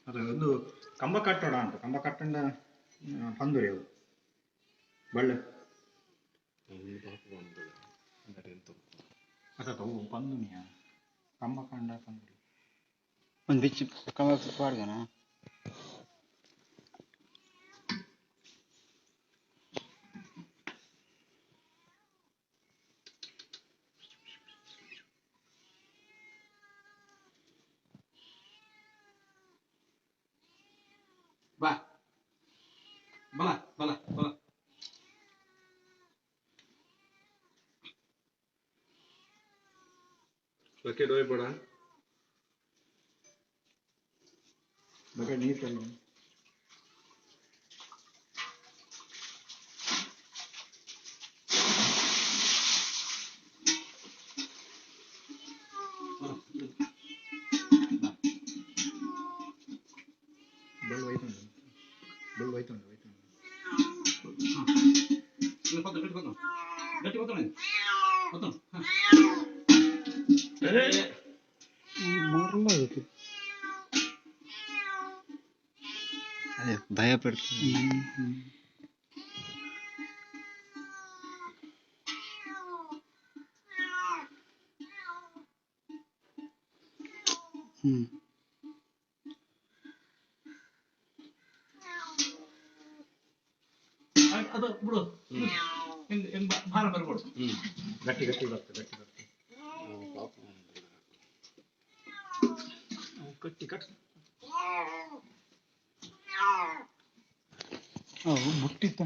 ಅದು ಒಂದು ಕಂಬ ಕಟ್ಟೋಡ ಅಂತ ಕಂಬ ಕಟ್ಟಂಡ ಪಂದುರಿ ಅವು ಬಳ್ಳೆ. ಅತ್ತ ಅವು ಪಂದುನಿಯ ಕಂಬ ಕಂಡ ಪಂದುರಿ. ಒಂದು ಬಿಚ್ಚಿ ಕಂಬ ಪಾಡ್ದನ. ಬಾ ಬಲ ಬಲ ಬಲ. ಬಕೆಟ್ ಹೋಯ್ಬೇಡ. ಬಕೆಟ್ ನೀರು ತರಲು. ಬಳ್ಳು ಹೋಯ್ತುಂಡು, ಬಳ್ಳು ಹೋಯ್ತುಂಡು, ಹೋಯ್ತುಂಡು. ಪತ್ತು ಗಟ್ಟಿ ಪತ್ತು ಗಟ್ಟಿ ಪತ್ತು ಪತ್ತು. ಅದೇ ಭಯ ಪಡ್ತೀನಿ. ಹ್ಮ್. ಅದು ಬಿಡು, ಹೆಂಗ್ ಹೆಂಗ್ ಭಾರ ಬರ್ಬೋದು. ಗಟ್ಟಿ ಗಟ್ಟಿ ಬರ್ತದೆ, ಗಟ್ಟಿ ಬರ್ತದೆ. ಅವು ಕಟ್ಟಿ ಕಟ್. ಮುಟ್ಟಿತ್ತು.